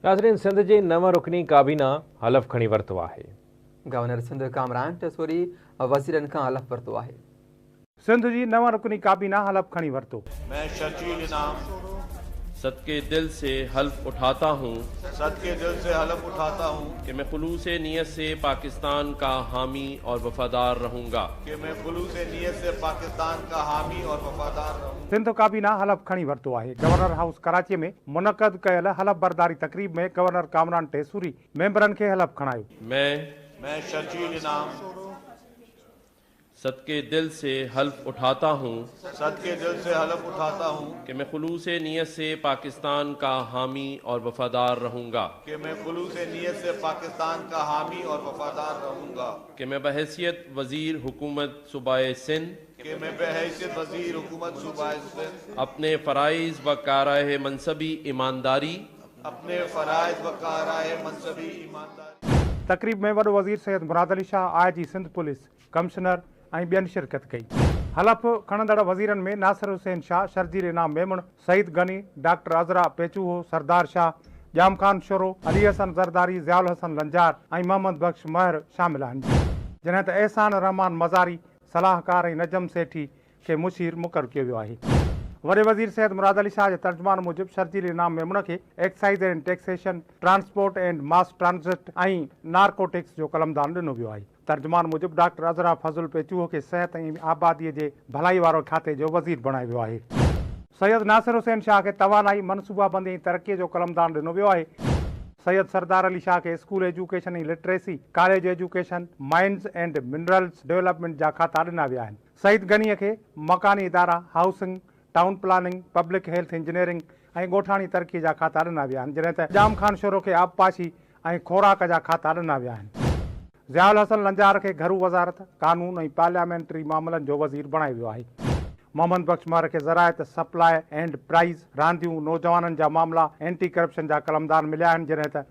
ناظرين سنڌ جي نو رڪني ڪابينا حلف کڻي ورتو آهي. گورنر سنڌ ڪامران ٽيسوري وزيرن کان حلف ورتو آهي. سنڌ جي نو رڪني ڪابينا حلف کڻي ورتو. مين شرجيل انعام صدقه دل سي حلف اٺاتا هون. صدقه دل سي حلف اٺاتا هون. ڪه مين خلوص نيت سي پاڪستان ڪا حامي اور وفادار رهونگا. ڪه مين خلوص نيت سي پاڪستان ڪا حامي اور وفادار رهونگا. سنڌ ڪابينا حلف کڻي ورتو آهي. گورنر هائوس ڪراچي ۾ منعقد ڪيل حلف برداري تقريب ۾ گورنر ڪامران ٽيسوري ميمبرن کي حلف کڻايو. مين شرجيل انعام. صدقه دل سي حلف اٺاتا هون. صدقه دل سي حلف اٺاتا هون. ڪه مين خلوص نيت سي پاڪستان ڪا حامي اور وفادار رهونگا. ڪه مين خلوص نيت سي پاڪستان ڪا حامي اور وفادار رهونگا. ڪه مين بحيثيت وزير حڪومت صوبائي سنڌ. ڪه مين بحيثيت وزير حڪومت صوبائي سنڌ. اپني فرائض و ڪارائه منصبي ايمانداري. اپني فرائض و ڪارائه منصبي ايمانداري. تقريب ۾ وڏو وزير سيد مراد علي شاهه، آء جي سنڌ پوليس، ڪمشنر ۽ ٻين شرڪت ڪئي. حلف کڻندڙ وزيرن ۾ ناصر حسين شاهه، شرجيل انعام ميمڻ، سعيد غني، ڊاڪٽر عذرا پيچوهو، سردار شاهه، ڄام خان شورو، علي حسن زرداري، ضياء الحسن لنجار ۽ محمد بخش مهر شامل آهن. جڏهن ته احسان الرحمان مزاري صلاحڪار ۽ نجم سيٺي کي مشير مقرر ڪيو ويو آهي. وڏي وزير سيد مراد علي شاهه جي ترجمان موجب شرجيل انعام ميمڻ کي excise and taxation, transport and mass transit ۽ narcotics جو قلمدان ڏنو ويو آهي. ترجمان موجب ڊاڪٽر عذرا فضل پيچوهو کي صحت ۽ آبادي جي ڀلائي وارو کاتي جو وزير بڻايو ويو آهي. سيد ناصر حسين شاهه کي توانائي، منصوبابندي ۽ ترقي جو قلمدان ڏنو ويو آهي. سيد سردار علي شاهه کي school education ۽ literacy, college education, mines and minerals development جا کاتا ڏنا ويا آهن. سعيد غني کي مڪاني ادارا، housing, town planning, public health engineering ۽ ڳوٺاڻي ترقي جا کاتا ڏنا ويا آهن، جڏهن ته ڄام خان شورو کي آبپاشي ۽ خوراڪ جا کاتا ڏنا ويا آهن. ضياء الحسن لنجار کي گهرو وزارت، قانون ۽ پارليامينٽري معاملن جو وزير بڻايو ويو آهي. محمد بخش مهر کي زراعت، سپلاء اينڊ پرائيز، رانديون، نوجوانن جا معاملا، اينٽي ڪرپشن جا قلمدان مليا آهن، جڏهن ته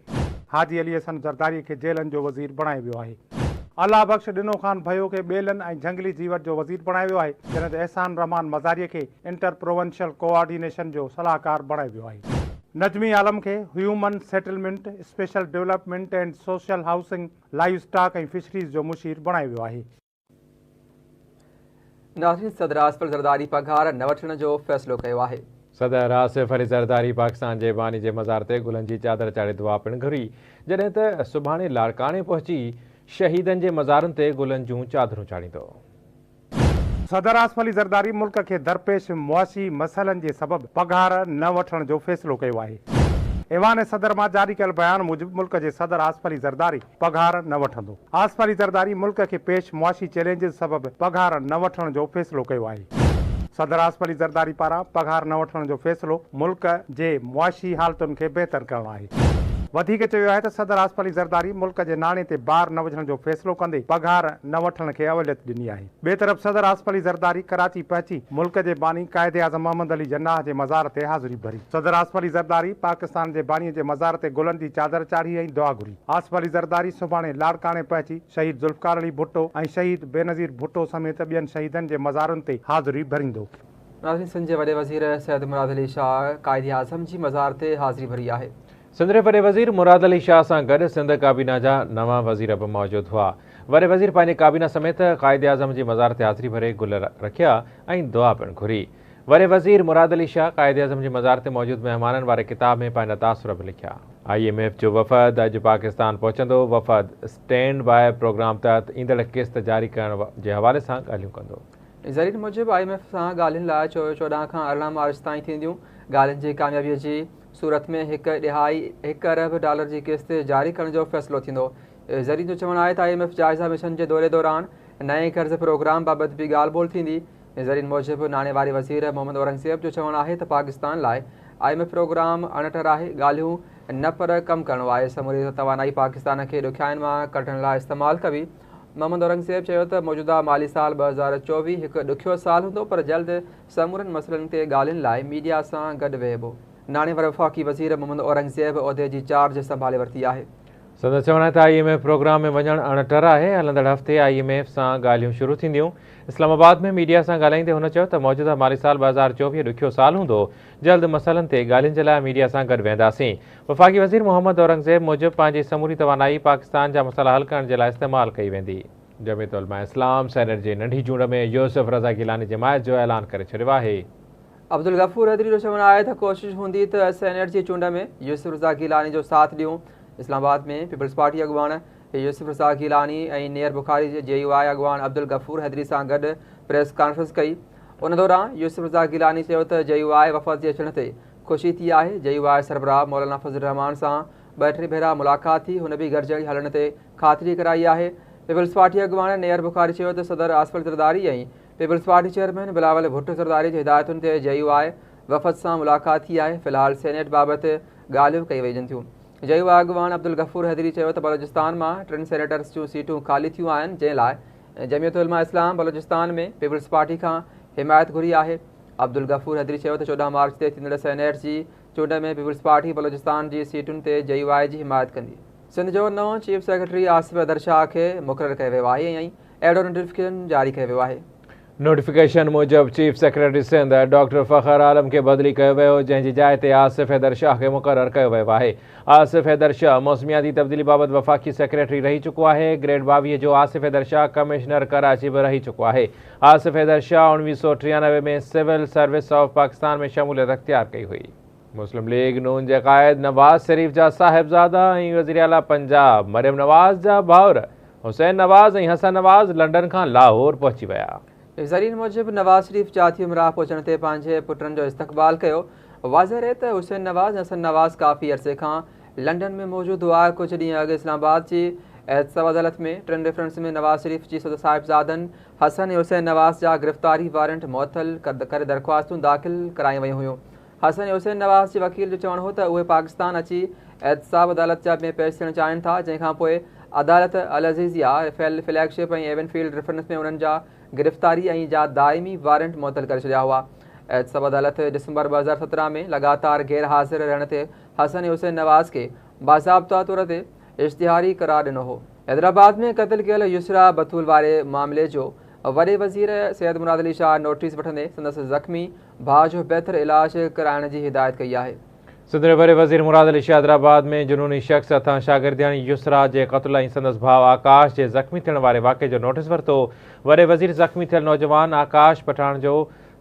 حاجي علي حسن زرداري کي جيلن جو وزير بڻايو ويو آهي. الله بخش ڏنو خان ڀيو کي ٻيلن ۽ جهنگلي جيوت جو وزير بڻايو ويو آهي، جڏهن ته احسان الرحمان مزاري کي انٽر پروونشل ڪوآرڊينيشن جو صلاحڪار بڻايو ويو آهي. نجمي عالم کي human settlement, special development and social housing, live stock ۽ fisheries جو مشير بڻايو ويو آهي. ناظرين صدر آصف علي زرداري پگهار نه وٺڻ جو فيصلو ڪيو آهي. صدر آصف علي زرداري پاڪستان جي باني جي مزار تي گلن جي چادر چاڙهي دعا پڻ گهري، جڏهن ته سڀاڻي لاڙڪاڻي پهچي شهيدن جي مزارن تي گلن جون چادرون چاڙهيندو. صدر آصف علي زرداري ملڪ کي درپيش معاشي مسئلن جي سبب پگهار نه وٺڻ جو فيصلو ڪيو آهي. ايوان صدر مان جاري ڪيل بيان موجب ملڪ جي صدر آصف علي زرداري پگهار نه وٺندو. آصف علي زرداري ملڪ کي پيش معاشي چئلينجز سبب پگهار نه وٺڻ جو فيصلو ڪيو آهي. صدر آصف علي زرداري پاران پگهار نه وٺڻ جو فيصلو ملڪ جي معاشي حالتن کي بهتر ڪرڻ آهي. وڌيڪ چيو آهي ته صدر آصف علي زرداري ملڪ جي ناڻي تي بار نه وجهڻ جو فيصلو ڪندي پگهار نه وٺڻ کي اوليت ڏني آهي. ٻئي طرف صدر آصف علي زرداري ڪراچي پهچي ملڪ جي باني قائداعظم محمد علي جناح جي مزار تي حاضري ڀري. صدر آصف علي زرداري پاڪستان جي باني جي مزار تي گلن جي چادر چاڙهي ۽ دعا گهري. آصف علي زرداري سڀاڻي لاڙڪاڻي پهچي شهيد ذوالفقار علي ڀٽو ۽ شهيد بينظير ڀٽو سميت ٻين شهيدن جي مزارن تي حاضري ڀريندو. ناظرين سنڌ جي وڏي وزير سيد مراد علي شاهه قائداعظم جي مزار تي حاضري ڀري آهي. سنڌ جي وڏي وزير مراد علي شاهه سان گڏ سنڌ ڪابينا جا نوان وزير به موجود هئا. وڏي وزير پنهنجي ڪابينا سميت قائداعظم جي مزار تي حاضري ڀري گل رکيا ۽ دعا پڻ گهري. وڏي وزير مراد علي شاهه قائداعظم جي مزار تي موجود مهمانن واري ڪتاب ۾ پنهنجا تاثر به لکيا. I M F جو وفد اڄ پاڪستان پهچندو، وفد اسٽينڊ باء پروگرام تحت ايندڙ قسط جاري ڪرڻ جي حوالي سان ڳالهيون ڪندو. ذريعن موجب I M F سان ڳالهين لاء 14 کان 18 مارچ تائين ٿينديون، ڳالهين جي ڪاميابي جي صورت ۾ هڪ ڏهائي هڪ ارب ڊالر جي قسط جاري ڪرڻ جو فيصلو ٿيندو. ذريعن جو چوڻ آهي ته I M F جائزه مشن جي دوري دوران نئين قرض پروگرام بابت به ڳالهه ٻولهه ٿيندي. ذريعن موجب ناڻي واري وزير محمد اورنگزيب جو چوڻ آهي ته پاڪستان لاء I M F programme اڻٽر آهي، ڳالهيون نه پر ڪم ڪرڻو آهي، سموري توانائي پاڪستان کي ڏکيائين مان ڪڍڻ لاء استعمال ڪبي. محمد اورنگزيب چيو ته موجوده مالي سال 2024 هڪ ڏکيو سال هوندو پر جلد سمورن مسئلن تي ڳالهين لاء ميڊيا سان گڏ ويهبو. ناڻي واري وفاقي وزير محمد اورنگزيب عهدي جي چارج سنڀالي ورتي آهي. سندس چوڻ آهي ته I M F programme ۾ وڃڻ اڻٽر آهي، هلندڙ هفتي I M F سان ڳالهيون شروع ٿينديون. اسلام آباد ۾ ميڊيا سان ڳالهائيندي هن چيو ته موجوده مالي سال 2024 ڏکيو سال هوندو، جلد مسئلن تي ڳالهين جي لاء ميڊيا سان گڏ ويهنداسين. وفاقي وزير محمد اورنگزيب موجب پنهنجي سموري توانائي پاڪستان جا مسئلا حل ڪرڻ جي لاء استعمال ڪئي ويندي. جمعيت علماء اسلام سينيٽ جي ننڍي چونڊ ۾ يوسف رضا گيلاني جي حمايت جو اعلان ڪري ڇڏيو آهي. عبدالغفور حيدري جو چوڻ آهي ته ڪوشش هوندي ته سينيٽ جي چونڊ ۾ يوسف رضا گيلاني جو ساٿ ڏيون. اسلام آباد ۾ پيپلز پارٽي اڳواڻ يوسف رضا گيلاني ۽ نيئر بخاري جي يو آء اڳواڻ عبدالغفور حيدري سان گڏ پريس ڪانفرنس ڪئي. ان دوران يوسف رضا گيلاني چيو ته جي يو آء وفد جي اچڻ تي خوشي ٿي آهي. جي يو آء سربراهه مولانا فضل الرحمان سان ٻه ٽي ڀيرا ملاقات ٿي، هن به گڏجي هلڻ تي خاطري ڪرائي آهي. پيپلز پارٽي اڳواڻ نيئر بخاري چيو ته صدر Asif Ali Zardari ۽ peoples party chairman Bilawal Bhutto Zardari جي هدايتن تي جي يو آء وفد سان ملاقات ٿي آهي، في الحال سينيٽ بابت ڳالهيون ڪئي وڃن ٿيون. جي يو آء اڳواڻ عبدالغفور حيدري چيو ته بلوچستان مان ٽن سينيٽرز جون سيٽون خالي ٿيون آهن، جنهن لاء جمعيت علماء اسلام بلوچستان ۾ پيپلز پارٽي کان حمايت گهري آهي. عبدالغفور حيدري چيو ته 14 مارچ تي ٿيندڙ سينيٽ جي چونڊ ۾ پيپلز پارٽي بلوچستان جي سيٽن تي جي يو آء جي حمايت ڪندي. سنڌ جو نئون چيف سيڪريٽري آصف حيدر شاهه کي مقرر ڪيو ويو آهي ۽ اهڙو نوٽيفڪيشن جاري ڪيو ويو آهي. نوٽيفڪيشن موجب chief secretary Sindh doctor Fakhar Alam کي بدلي ڪيو ويو، جنهن جي جاء تي آصف حيدر شاهه کي مقرر ڪيو ويو آهي. آصف حيدر شاهه موسمياتي تبديلي بابت وفاقي سيڪريٽري رهي چڪو آهي. گريڊ 22 جو آصف حيدر شاهه ڪمشنر ڪراچي به رهي چڪو آهي. Asif Haider Shah 1993 ۾ civil service of Pakistan ۾ شموليت اختيار ڪئي هئي. مسلم ليگ نون جي قائد نواز شريف جا صاحبزادا ۽ وزيراعليٰ پنجاب مريم نواز جا ڀائر حسين نواز ۽ حسن نواز لنڊن کان لاهور پهچي ويا. ذريعن موجب نواز شريف جاتي امراء پهچڻ تي پنهنجي پٽن جو استقبال ڪيو. واضح رهي ته حسين نواز ۽ حسن نواز ڪافي عرصي کان لنڊن ۾ موجود هئا. ڪجهه ڏينهن اڳ اسلام آباد جي احتساب عدالت ۾ ٽن ريفرنس ۾ نواز شريف جي صاحبزادن حسن ۽ حسين نواز جا گرفتاري وارنٽ معطل ڪري درخواستون داخل ڪرايون ويون هيون. حسن حسين نواز جي وڪيل جو چوڻ هو ته اهي پاڪستان اچي احتساب عدالت جا ۾ پيش ٿيڻ چاهين ٿا، جنهن کان پوء عدالت العزيزيه فليگ شپ ۽ ايون فيلڊ ريفرنس ۾ انهن جا گرفتاري ۽ جا دائمي وارنٽ معطل ڪري ڇڏيا هئا. احتساب عدالت ڊسمبر 2017 ۾ لڳاتار غير حاضر رهڻ تي حسن حسين نواز کي باضابطا طور تي اشتهاري قرار ڏنو هو. حيدرآباد ۾ قتل ڪيل يسرا بتول واري معاملي جو وڏي وزير سيد مراد علي شاهه نوٽيس وٺندي سندس زخمي ڀاء جو بهتر علاج ڪرائڻ جي هدايت ڪئي آهي. سنڌ جي وڏي وزير مراد علي شاهه حيدرآباد ۾ جنوني شخص هٿان شاگردياڻي يسرا جي قتل ۽ سندس ڀاء آڪاش جي زخمي ٿيڻ واري واقعي جو نوٽيس ورتو. وڏي وزير زخمي ٿيل نوجوان آڪاش پٺاڻ جو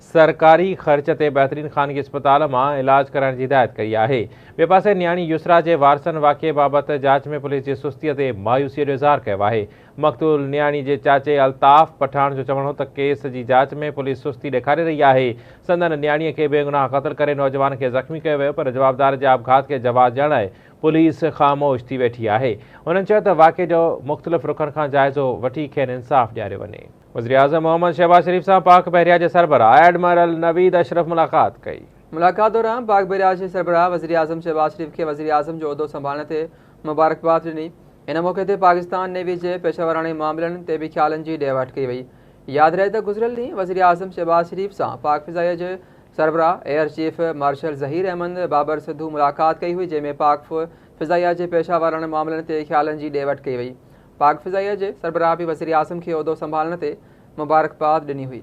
سرڪاري خرچ تي بهترين خانگي اسپتال مان علاج ڪرائڻ جي هدايت ڪئي آهي. ٻئي پاسي نياڻي يسرا جي وارثن واقعي بابت جاچ ۾ پوليس جي سستي تي مايوسي جو اظهار ڪيو آهي. مقتول نياڻي جي چاچي الطاف پٺاڻ جو چوڻ هو ته ڪيس جي جاچ ۾ پوليس سستي ڏيکاري رهي آهي، سندن نياڻي کي بيگناهه قتل ڪري نوجوان کي زخمي ڪيو ويو پر جوابدار جي آپگهات کي جواز ڄاڻائي پوليس خاموش ٿي ويٺي آهي. هنن چيو ته واقعي جو مختلف رخن کان جائزو وٺي کين انصاف ڏياريو وڃي. وزيراعظم محمد شهباز شريف سان پاڪ بحريه جي سربراهه ايڊمرل نويد اشرف ملاقات ڪئي. ملاقات دوران پاڪ بحريه جي سربراهه وزيراعظم شهباز شريف کي وزيراعظم جو عهدو سنڀالڻ تي مبارڪباد ڏني. ان موقعي تي پاڪستان نيوي جي پيشيوراڻي معاملن تي به خيالن جي ڏي وٺ ڪئي وئي. ياد رهي ته گذريل ڏينهن وزيراعظم شهباز شريف سان پاڪ فضائيه جي سربراهه air chief marshal Zaheer Ahmed Babar Sidhu ملاقات ڪئي هئي جنهن ۾ پاڪ فضائيه جي پيشيوراڻي معاملن تي خيالن جي ڏي وٺ ڪئي وئي. پاڪ فضائيه جي سربراهه به وزيراعظم کي عهدو سنڀالڻ تي مبارڪباد ڏني هئي.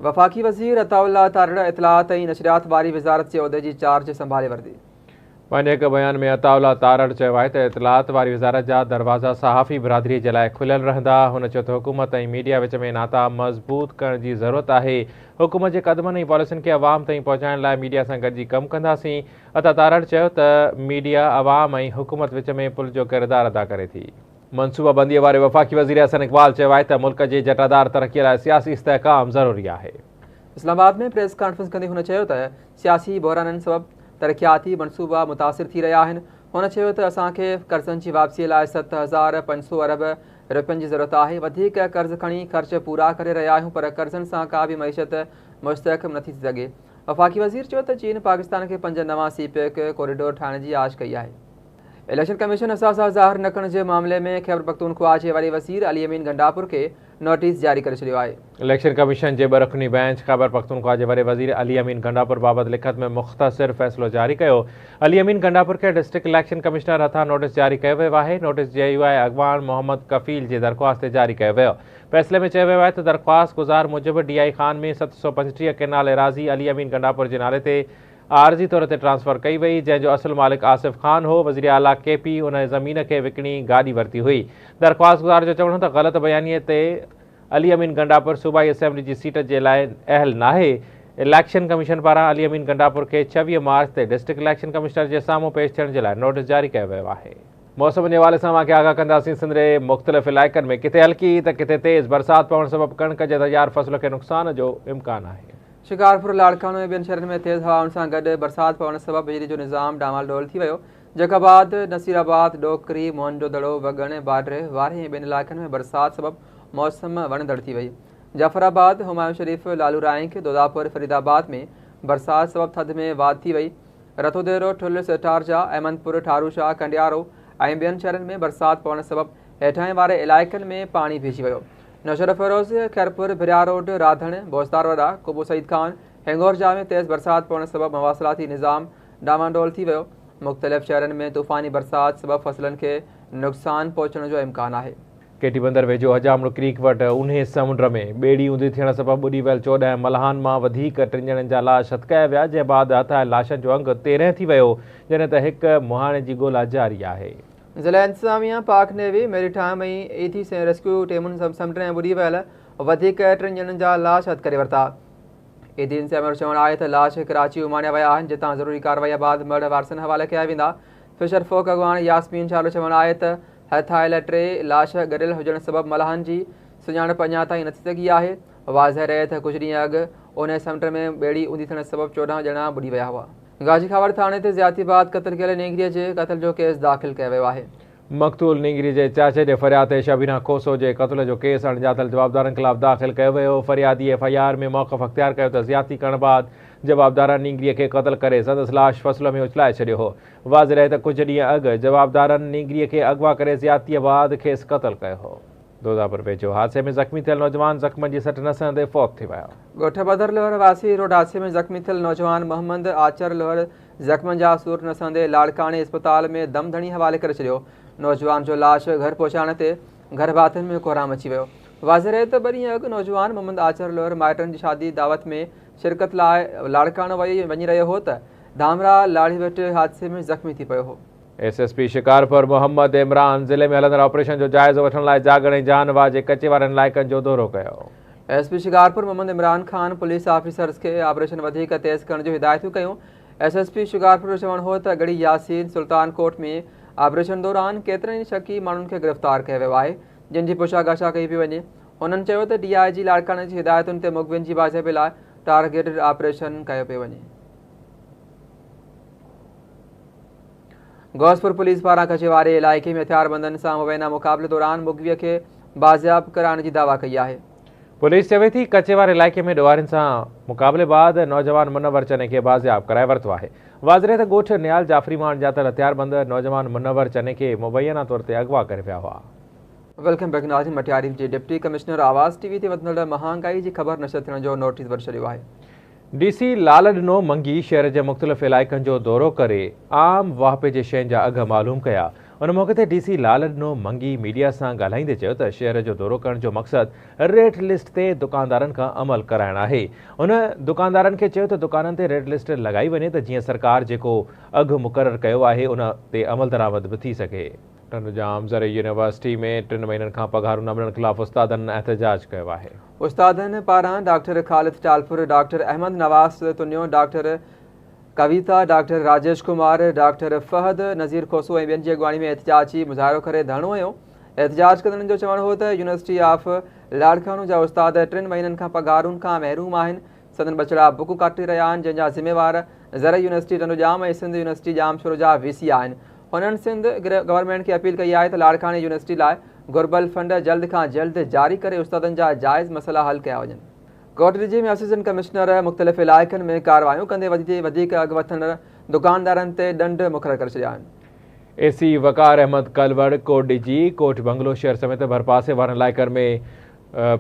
وفاقي وزير عطاء الله تارڙ اطلاعات ۽ نشريات واري وزارت جي عهدي جي چارج سنڀالي ورتي. پنهنجي هڪ بيان ۾ عطاء الله تارڙ چيو آهي ته اطلاعات واري وزارت جا دروازا صحافي برادري جي لاء کليل رهندا. هن چيو ته حڪومت ۽ ميڊيا وچ ۾ ناتا مضبوط ڪرڻ جي ضرورت آهي، حڪومت جي قدمن ۽ پاليسين کي عوام تائين پهچائڻ لاء ميڊيا سان گڏجي ڪم ڪنداسين. عطا تارڙ چيو ته ميڊيا عوام ۽ حڪومت وچ ۾ پل جو ڪردار ادا ڪري ٿي. منصوبابندي واري وفاقي وزير احسن اقبال چيو آهي ته ملڪ جي جٽادار ترقي لاء سياسي استحڪام ضروري آهي. اسلام آباد ۾ پريس ڪانفرنس ڪندي هن چيو ته سياسي بحرانن سبب ترقياتي منصوبا متاثر ٿي رهيا آهن. هن چيو ته اسان کي قرضن جي واپسي لاء 7500 ارب رپين جي ضرورت آهي، وڌيڪ قرض کڻي خرچ پورا ڪري رهيا آهيون پر قرضن سان ڪا به معيشت مستحڪم نٿي ٿي سگهي. وفاقي وزير چيو ته چين پاڪستان کي 5 نوان سي پيڪ ڪوريڊور ٺاهڻ جي آڇ ڪئي آهي. اليڪشن ڪميشن اثاثا ظاهر نه ڪرڻ جي معاملي ۾ خيبر پختونخوا جي وڏي وزير علي امين گنڊاپور کي نوٽيس جاري ڪري ڇڏيو آهي. اليڪشن ڪميشن جي ٻه رڪني بينچ خيبر پختونخوا جي وڏي وزير علي امين گنڊاپور بابت لکت ۾ مختصر فيصلو جاري ڪيو. علي امين گنڊاپور کي ڊسٽرڪٽ اليڪشن ڪمشنر هٿان نوٽيس جاري ڪيو ويو آهي. نوٽيس جي يو آء اڳواڻ محمد ڪفيل جي درخواست تي جاري ڪيو ويو. فيصلي ۾ چيو ويو آهي ته درخواست گذار موجب ڊي I Khan ۾ 735 canal ايراضي علي امين گنڊاپور جي نالي تي عارضي طور تي ٽرانسفر ڪئي وئي، جنهن جو اصل مالڪ آصف خان هو. وزير اعليٰ ڪي پي ان زمين کي وڪڻي گاڏي ورتي هئي. درخواستگذار جو چوڻ هو ته غلط بياني تي علي امين گنڊاپور صوبائي اسيمبلي جي سيٽ جي لاء اهل ناهي. اليڪشن ڪميشن پاران علي امين گنڊاپور کي 26 مارچ تي ڊسٽرڪٽ اليڪشن ڪمشنر جي سامهون پيش ٿيڻ جي لاء نوٽيس جاري ڪيو ويو آهي. موسم جي حوالي سان اوهان کي آگاهه ڪنداسين. سنڌ جي مختلف علائقن ۾ ڪٿي هلڪي ته ڪٿي تيز برسات پوڻ سبب ڪڻڪ جي تيار فصل کي نقصان جو امڪان آهي. شڪارپور، لاڙڪاڻو ۽ ٻين شهرن ۾ تيز هوائن سان گڏ برسات پوڻ سبب بجلي جو نظام ڊانوالڊول ٿي ويو. جيڪب آباد، نصير آباد، ڏوڪري، موهن جو دڙو، وڳڻ، باڊهه، وارهي ۽ ٻين علائقن ۾ برسات سبب موسم وڻندڙ ٿي وئي. جعفر آباد، همايون شريف، لالو رائنڪ، دوداپور، فريد آباد ۾ برسات سبب ٿڌ ۾ واڌ ٿي وئي. رتوديرو، ٺل، سيٺارجا، احمدپور، ٺاروشاه، ڪنڊيارو ۽ ٻين شهرن ۾ برسات پوڻ سبب هيٺاهين واري علائقن ۾ پاڻي بيهجي ويو. نوشهروفيروز، خيرپور، ڀريا روڊ، راڌڻ، بوستار وڏا، قبو سعيد خان، هنگورجا ۾ تيز برسات پوڻ سبب مواصلاتي نظام ڊانوانڊول ٿي ويو. مختلف شهرن ۾ طوفاني برسات سبب فصلن کي نقصان پهچڻ جو امڪان آهي. ڪيٽي بندر ويجهو حجامڙو ڪريڪ وٽ اونهي سمنڊ ۾ ٻيڙي اونڌي ٿيڻ سبب ٻڏي ويل 14 ملاحن مان وڌيڪ 3 ڄڻن جا لاش هٿ ڪيا ويا، جنهن بعد هٿ آيل لاشن جو انگ 13 ٿي ويو، جڏهن ته هڪ مهاڻي جي ڳولا جاري آهي. ضلعي انتظاميا، پاڪ نيوي، ميري ٽائيم ۽ ايڌي ريسڪيو ٽيمن سمنڊ ۾ ٻڏي ويل وڌيڪ 3 ڄڻن جا لاش هٿ ڪري ورتا. ايڌي انتظاميا جو چوڻ آهي ته لاش ڪراچي اماڻيا ويا آهن، جتان ضروري ڪارروائي بعد مڙهه وارثن حوالي ڪيا ويندا. فشر فوڪ اڳواڻ ياسمين شاهه جو چوڻ آهي ته هٿ آيل 3 لاش ڳريل هجڻ سبب ملاحن جي سڃاڻپ اڃا تائين نه ٿي سگهي آهي. واضح رهي ته ڪجهه ڏينهن اڳ اونهي سمنڊ ۾ ٻيڙي اونڌي ٿيڻ سبب 14 ڄڻا ٻڏي ويا هئا. گاجي کاوڙ ٿاڻي تي زيادتي بعد قتل ڪيل نينگريء جي قتل جو ڪيس داخل ڪيو ويو آهي. مقتول نينگري جي چاچي جي فرياد تي شبينا کوسو جي قتل جو ڪيس اڻڄاتل جوابدارن خلاف داخل ڪيو ويو. فريادي ايف I R ۾ موقف اختيار ڪيو ته زيادتي ڪرڻ بعد جوابدارن نينگريء کي قتل ڪري سندس لاش فصل ۾ اڇلائي ڇڏيو هو. واضح رهي ته ڪجهه ڏينهن اڳ جوابدارن نينگريء کي اغوا ڪري زيادتيء بعد کيس قتل ڪيو هو. دوداپور ويجهو حادثي ۾ زخمي ٿيل نوجوان زخمن جي سٽ نه سهندي فوت ٿي ويو. ڳوٺ بدر لوهر واسي روڊ حادثي ۾ زخمي ٿيل نوجوان محمد آچر لوهر زخمن جا سور نه سهندي لاڙڪاڻي اسپتال ۾ دم ڌڻي حوالي ڪري ڇڏيو. نوجوان جو لاش گهر پهچائڻ تي گهر ڀاتين ۾ ڪهرام اچي ويو. واضح رهي ته ٻه ڏينهن اڳ نوجوان محمد آچر لوهر مائٽن جي شادي دعوت ۾ شرڪت لاء لاڙڪاڻو وڃي رهيو هو ته ڌامراهه لاڙي وٽ حادثي ۾ زخمي ٿي پيو هو. S S P Shikarpur Muhammad Imran ضلعي ۾ هلندڙ آپريشن جو جائزو وٺڻ لاء جاڳڻ ۽ جان واهه جي ڪچي وارن علائقن جو دورو ڪيو. S P Shikarpur Muhammad Imran Khan police officers کي آپريشن وڌيڪ تيز ڪرڻ جون هدايتون ڪيون. ايس ايس پي شڪارپور جو چوڻ هو ته ڳڙهي ياسين سلطان ڪوٽ ۾ آپريشن دوران ڪيترن ئي شڪي ماڻهن کي گرفتار ڪيو ويو آهي، جن جي پڇا ڳاڇا ڪئي پئي وڃي. هنن چيو ته ڊي I جي لاڙڪاڻي جي هدايتن تي مغوين جي بازيابي لاء ٽارگيٽڊ آپريشن ڪيو پيو وڃي. غوثپور پوليس پاران ڪچي واري علائقي ۾ هٿياربندن سان مبينا مقابلي دوران مغوي کي بازياب ڪرائڻ جي دعويٰ ڪئي آهي. پوليس چوي ٿي ڪچي واري علائقي ۾ ڏوهارين سان مقابلي بعد نوجوان منور چني کي بازياب ڪرائي ورتو آهي. واضح رهي ته ڳوٺ نيال جعفري مان اڻڄاتل هٿياربند نوجوان منور چني کي مبينا طور تي اغوا ڪري ويا هئا. Welcome back ناظرين، مٽياري جي ڊپٽي ڪمشنر آواز ٽي وي تي وڌندڙ مهانگائي جي خبر نشر ٿيڻ جو نوٽيس وٺي ڇڏيو آهي. ڊي سي لال ڏنو منگي شهر جي مختلف علائقن جو دورو ڪري عام واهپي جي شين جا اگهه معلوم ڪيا. ان موقعي تي ڊي سي لال ڏنو منگي ميڊيا سان ڳالهائيندي چيو ته شهر جو دورو ڪرڻ جو مقصد ريٽ لسٽ تي دڪاندارن کان عمل ڪرائڻ آهي. هن دڪاندارن کي چيو ته دڪانن تي ريٽ لسٽ لڳائي وڃي ته جيئن سرڪار جيڪو اگهه مقرر ڪيو آهي ان تي عملدرآمد به ٿي سگهي. ٽنڊوڄام زرعي يونيورسٽي ۾ 3 مهينن کان پگهارون نه ملڻ خلاف استادن احتجاج ڪيو آهي. استادن پاران doctor Khalid Talpur, doctor Ahmed Nawaz Tunio, doctor Kavita, doctor Rajesh Kumar, doctor Fahad Nazir Khoso ۽ ٻين جي اڳواڻي ۾ احتجاجي مظاهرو ڪري ڌرڻو هنيو. احتجاج ڪندڙن جو چوڻ هو ته يونيورسٽي آف لاڙڪاڻو جا استاد 3 مهينن کان پگهارن کان محروم آهن، سندن ٻچڙا بک ڪاٽي رهيا آهن، جنهن جا ذميوار زرعي يونيورسٽي ٽنڊوڄام ۽ سنڌ يونيورسٽي ڄامشورو جا وي سي آهن. هنن سنڌ گورنمينٽ کي اپيل ڪئي آهي ته لاڙڪاڻي يونيورسٽي لاء گهربل فنڊ جلد کان جلد جاري ڪري استادن جا جائز مسئلا حل ڪيا وڃن. ڪوٽڏيجي ۾ اسسٽنٽ ڪمشنر مختلف علائقن ۾ ڪارروايون ڪندي وڌيڪ اگهه وٺندڙ دڪاندارن تي ڏنڊ مقرر ڪري ڇڏيا آهن. اي سي وقار احمد ڪلوڙ، ڪوٽ ڏيجي، ڪوٽ بنگلو شهر سميت ڀرپاسي وارن علائقن ۾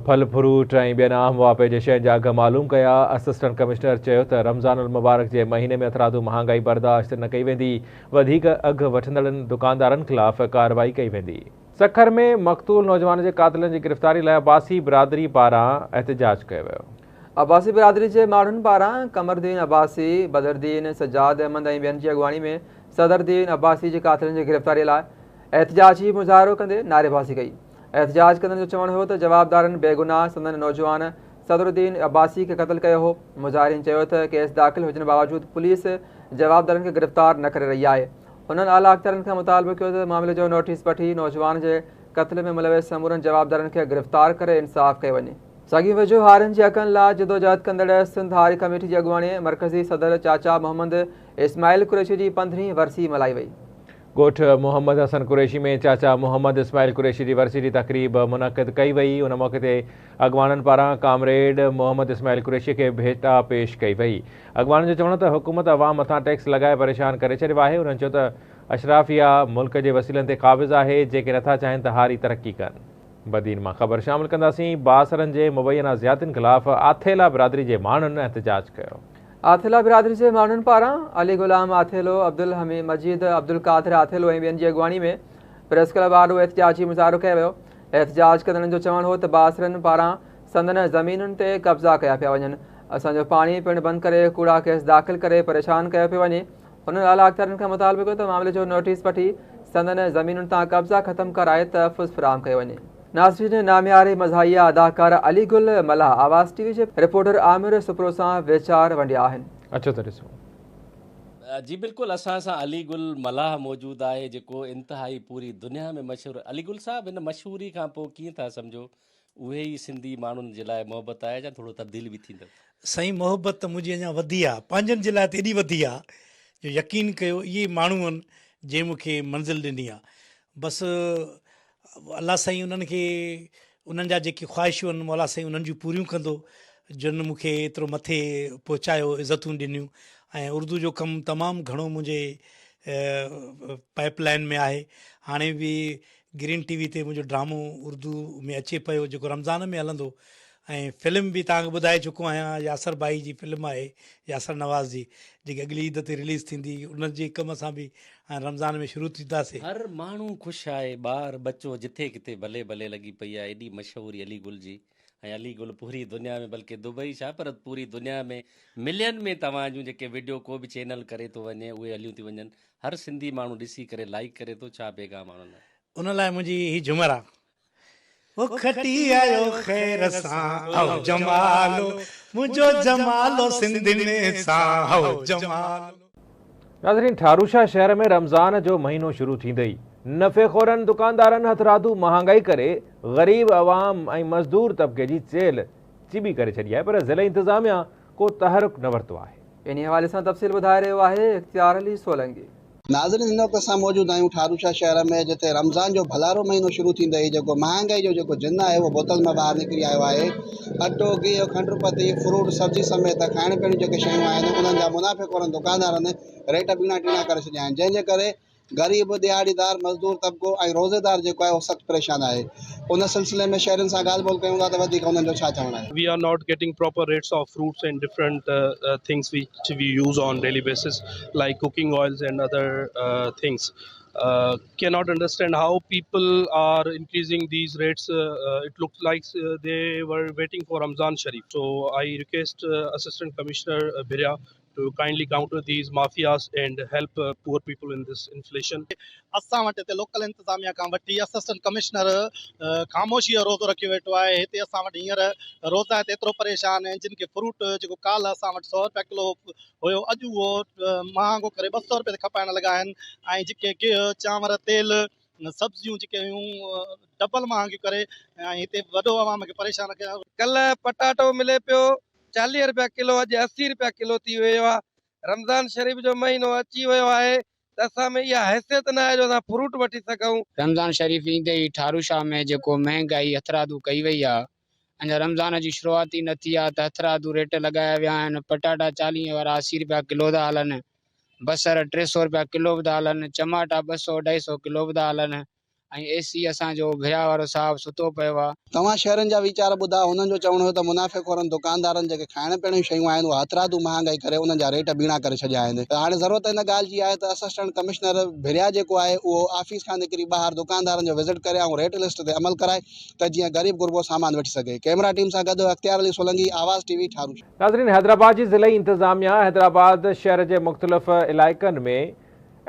ڦل فروٽ ۽ ٻين عام واهپي جي شين جا اگهه معلوم ڪيا. اسسٽنٽ ڪمشنر چيو ته رمضان المبارڪ جي مهيني ۾ هٿرادو مهانگائي برداشت نه ڪئي ويندي، وڌيڪ اگهه وٺندڙن دڪاندارن خلاف ڪارروائي ڪئي ويندي. سکر ۾ مقتول نوجوان جي قاتلن جي گرفتاري لاء عباسي برادري پاران احتجاج ڪيو ويو. عباسي برادري جي ماڻهن پاران قمردين عباسي، بدردين، سجاد احمد ۽ ٻين جي اڳواڻي ۾ صدردين عباسي جي قاتلن جي گرفتاري لاء احتجاجي مظاهرو ڪندي نعريبازي ڪئي. احتجاج ڪندڙن جو چوڻ هو ته جوابدارن بيگناهه سندن نوجوان صدرالدين عباسي کي قتل ڪيو هو. مظاهرين چيو ته ڪيس داخل هجڻ باوجود پوليس جوابدارن کي گرفتار نه ڪري رهي آهي. هنن اعليٰ اختيارين کان مطالبو ڪيو ته معاملي جو نوٽيس وٺي نوجوان جي قتل ۾ ملوث سمورن جوابدارن کي گرفتار ڪري انصاف ڪيو وڃي. ساڳي ويجهو هارين جي حقن لاء جدوجهد ڪندڙ سنڌ هاري ڪميٽي جي اڳواڻي مرڪزي صدر چاچا محمد اسماعيل قريشي جي 15هين ورسي ملهائي وئي. ڳوٺ محمد حسن قريشي ۾ چاچا محمد اسماعيل قريشي جي ورسي جي تقريب منعقد ڪئي وئي. ان موقعي تي اڳواڻن پاران ڪامريڊ محمد اسماعيل قريشي کي ڀيٽا پيش ڪئي وئي. اڳواڻن جو چوڻ هو ته حڪومت عوام مٿان ٽيڪس لڳائي پريشان ڪري ڇڏيو آهي. انهن چيو ته اشرافيه ملڪ جي وسيلن تي قابض آهي، جيڪي نٿا چاهين ته هاري ترقي ڪن. بدين مان خبر شامل ڪنداسين. بااثرن جي مبينا زيادتين خلاف آٿيلا برادري جي ماڻهن احتجاج ڪيو. آٿيلا برادري جي ماڻهن پاران علي غلام آٿيلو، عبدالحميد مجيد، عبدالقادر آٿيلو ۽ ٻين جي اڳواڻي ۾ پريس ڪلب آڏو احتجاجي مظاهرو ڪيو ويو. احتجاج ڪندڙن جو چوڻ هو ته بااثرن پاران سندن زمينن تي قبضا ڪيا پيا وڃن، اسان جو پاڻي پڻ بند ڪري ڪوڙا ڪيس داخل ڪري پريشان ڪيو پيو وڃي. هنن اعليٰ اختيارين کان مطالبو ڪيو ته معاملي جو نوٽيس وٺي سندن زمينن تان قبضا ختم ڪرائي تحفظ فراهم ڪيو وڃي. ناظرين، نامياري مزاحيه اداڪار علي گل ملاح آواز ٽي وي جي رپورٽر عامر سپرو سان ويچار ونڊيا آهن. اچو ته ڏسون. جي بلڪل، اسان سان علي گل ملاح موجود آهي، جيڪو انتهائي پوري دنيا ۾ مشهور. علي گل صاحب، هن مشهوري کان پوء ڪيئن ٿا سمجهو، اهي ئي سنڌي ماڻهن جي لاء محبت آهي يا ٿورو تبديل به ٿيندو؟ سائين، محبت ته منهنجي اڃا وڌي آ، پنهنجن جي لاء ته ايڏي وڌي آ جو يقين ڪيو اهي ئي ماڻهو آهن جنهن مون کي منزل ڏني آ. بس الله سائين انهن کي انهن جا جيڪي خواهشون آهن مولا سائين انهن جون پوريون ڪندو، جن مون کي ايترو مٿي پهچايو، عزتون ڏنيون. ۽ اردو جو ڪم تمام گهڻو منهنجي پائپ لائن ۾ آهي. هاڻي به گرين ٽي وي تي منهنجو ڊرامو اردو ۾ اچي پيو، جيڪو رمضان ۾ هلندو. ۽ فلم به توهان کي ٻڌائي چڪو آهيان، ياسر ڀائي جي فلم آهي، ياسر نواز جي، جيڪي اڳلي عيد تي رليز ٿيندي. ان جي ڪم سان به هاڻي رمضان ۾ شروع ٿينداسي. هر ماڻهو خوش آهي، ٻار ٻچو جٿي ڪٿي بلي بلي لڳي پئي آهي، ايڏي مشهوري علي گل جي. ۽ علي گل پوري دنيا ۾ بلڪه دبئي ڇا پر پوري دنيا ۾ ملين ۾ توهان جون جيڪي وڊيو ڪو به چينل ڪري ٿو وڃي اهي هليون ٿيون وڃن، هر سنڌي ماڻهو ڏسي ڪري لائيڪ ڪري ٿو، ڇا پيغام آهي انهن لاء؟ ان لاء منهنجي هي جهمر آ. او کٽي آيو خير سان او جمالو، منهنجو جمالو سنڌين سان او جمالو. ناظرين، ٺاروشاه شهر ۾ رمضان جو مهينو شروع ٿيندي ئي نفعي خورن دڪاندارن هٿرادو مهانگائي ڪري غريب عوام ۽ مزدور طبقي جي چيلهه چٻي ڪري ڇڏي آهي پر ضلعي انتظاميا ڪو تحرڪ نه ورتو آهي. انهي حوالي سان تفصيل ٻڌائي رهيو آهي اختيار علي سولنگي. ناظرين، هن وقت اسان موجود آهيون ٺاروشاه شهر ۾ جتي رمضان جو ڀلارو مهينو شروع ٿيندي ئي جيڪو مهانگائي جو جيڪو جن آهي اهو بوتل مان ٻاهر نڪري آيو آهي. اٽو، گيهه، کنڊ پتي، فروٽ، سبزي سميت کائڻ پيئڻ جون جيڪي شيون آهن انهن جا منافعي خورن دڪاندارن ريٽ ٻيڻا ٽيڻا ڪري ڇڏيا آهن، جنهن جي ڪري غريب، ڏهاڙيدار، مزدور طبقو ۽ روزيدار جيڪو آهي اهو سخت پريشان آهي. ان سلسلي ۾ شهرين سان ڳالهه ٻولهه ڪيون ٿا ته وڌيڪ انهن جو ڇا چوڻ آهي. We are not getting proper rates of fruits and different things which we use on daily basis like cooking oils and other things. Cannot understand how people are increasing these rates. It looks like they were waiting for Ramzan Sharif. So I request Assistant Commissioner Bhiria to kindly counter these mafias and help poor people in this inflation. اسان وٽ هتي local انتظاميا کان وٺي assistant commissioner خاموشي جو روزو رکيو ويٺو آهي. هتي اسان وٽ هينئر روزا هتي ايترو پريشان آهن، جن کي فروٽ جيڪو ڪالهه اسان وٽ 100 رپيا ڪلو هيو اڄ اهو مهانگو ڪري 200 رپيا تي کپائڻ لڳا آهن ۽ جيڪي گيهه، چانور، تيل، سبزيون جيڪي هيون ڊبل مهانگيون ڪري ۽ هتي وڏو عوام کي پريشان ڪيو. ڪلهه پٽاٽو ملي پيو 40 رپيا ڪلو، اڄ 80 رپيا ڪلو ٿي ويو آهي. رمضان شريف جو مهينو اچي ويو آهي ته اسان ۾ اها حيثيت نه آهي جو اسان فروٽ وٺي سگهون. رمضان شريف ايندي ئي ٺاروشاه ۾ جيڪو مهنگائي هٿرادو ڪئي وئي آ، اڃا رمضان جي شروعات ئي نه ٿي آ ته هٿرادو ريٽ لڳايا ويا آهن، پٽاٽا 40 وارا 80 رپيا ڪلو ٿا هلن، بصر 300 رپيا ڪلو به ٿا هلن، چماٽا 200 250 ڪلو به ٿا هلن ۽ اي سي اسان جو ڀريا وارو صاحب ستو پيو آ. توهان شهرين جا ويچار ٻڌا، هنن جو چوڻ هيو ته منافعي خورن دڪاندارن جيڪي کائڻ پيئڻ جون شيون آهن اهي هٿرادو مهانگائي ڪري انهن جا ريٽ ٻيڻا ڪري ڇڏيا آهن ته هاڻي ضرورت ان ڳالهه جي آهي ته اسسٽنٽ ڪمشنر ڀريا جيڪو آهي اهو آفيس کان نڪري ٻاهر دڪاندارن جو وزٽ ڪري ۽ ريٽ لسٽ تي عمل ڪرائي ته جيئن غريب غربو سامان وٺي سگهي. ڪئميرا ٽيم سان گڏ اختيار علي سولنگي، آواز ٽي وي، ٺارو. ناظرين حيدرآباد جي ضلعي انتظاميا حيدرآباد شهر جي مختلف علائقن ۾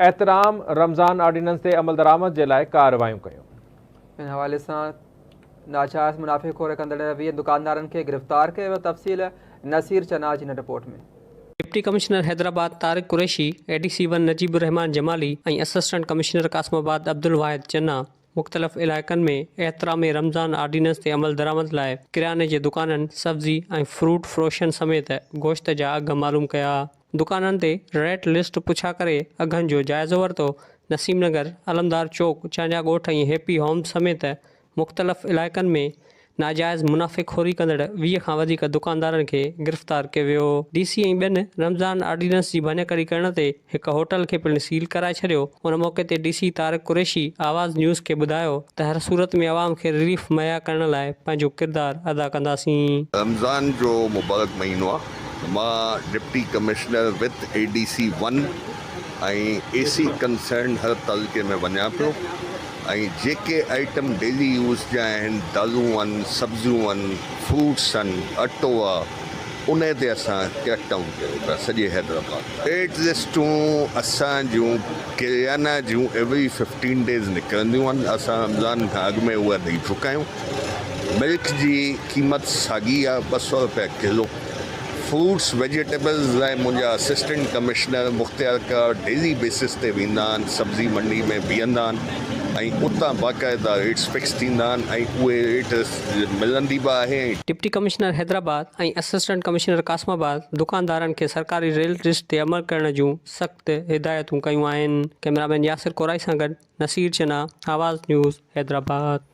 احترام رمضان آرڊيننس تي عملدرآمد جي لاء ڪارروايون ڪيون. ان حوالي سان ناجائز منافعي خوري ڪندڙ 20 دڪاندارن کي گرفتار ڪيو ويو، تفصيل نصير چنا جي هن report ۾. Deputy commissioner Hyderabad Tariq Qureshi, A D C one Najeeb ur Rehman Jamali ۽ assistant commissioner Qasimabad Abdul Wahid Channa مختلف علائقن ۾ احترام رمضان آرڊيننس تي عملدرآمد لاء ڪرياني جي دڪانن، سبزي ۽ فروٽ فروشن سميت گوشت جا اگهه معلوم ڪيا. دڪانن تي ريٽ لسٽ پڇا ڪري اگهن جو جائزو ورتو. نسيم نگر، علمدار چوڪ، چانڊيا ڳوٺ ۽ هيپي هومز سميت مختلف علائقن ۾ ناجائز منافعي خوري ڪندڙ 20 کان وڌيڪ دڪاندارن کي گرفتار ڪيو ويو. ڊي سي ۽ ٻين رمضان آرڊيننس جي ڀڃڪڙي ڪرڻ تي هڪ هوٽل کي پڻ سيل ڪرائي ڇڏيو. ان موقعي تي D C Tariq Qureshi Awaz news کي ٻڌايو ته هر صورت ۾ عوام کي رليف مهيا ڪرڻ لاء پنهنجو ڪردار ادا ڪنداسين. رمضان جو مبارڪ مهينو آ مان deputy commissioner with A D C one ۽ A C concern هر تعلقي ۾ وڃان پيو ۽ جيڪي آئٽم ڊيلي يوز جا آهن دالون آهن سبزيون آهن فروٽس آهن اٽو آ انهي تي اسان ڪريڪ ڊائون ڪيون پيا سڄي حيدرآباد ريٽ لسٽون اسان جون ڪريانا جون ايوري ففٽين ڊيز نڪرنديون آهن اسان رمضان کان اڳ ۾ اها ڏئي چڪا آهيون ملڪ جي قيمت ساڳي آ 200 روپيا ڪلو فروٽس ويجيٽيبلز لاء منهنجا اسسٽنٽ ڪمشنر مختيارڪار ڊيلي بيسس تي ويندا آهن سبزي منڊي ۾ بيهندا آهن ۽ اتان باقاعده ريٽس فڪس ٿيندا آهن ۽ اهي ريٽس ملندي به آهي ۽. Deputy commissioner Hyderabad ۽ assistant commissioner Qasimabad دڪاندارن کي سرڪاري ريٽ لسٽ تي عمل ڪرڻ جون سخت هدايتون ڪيون آهن ڪئميرامين ياسر ڪورائي سان گڏ نصير چنا آواز نيوز حيدرآباد.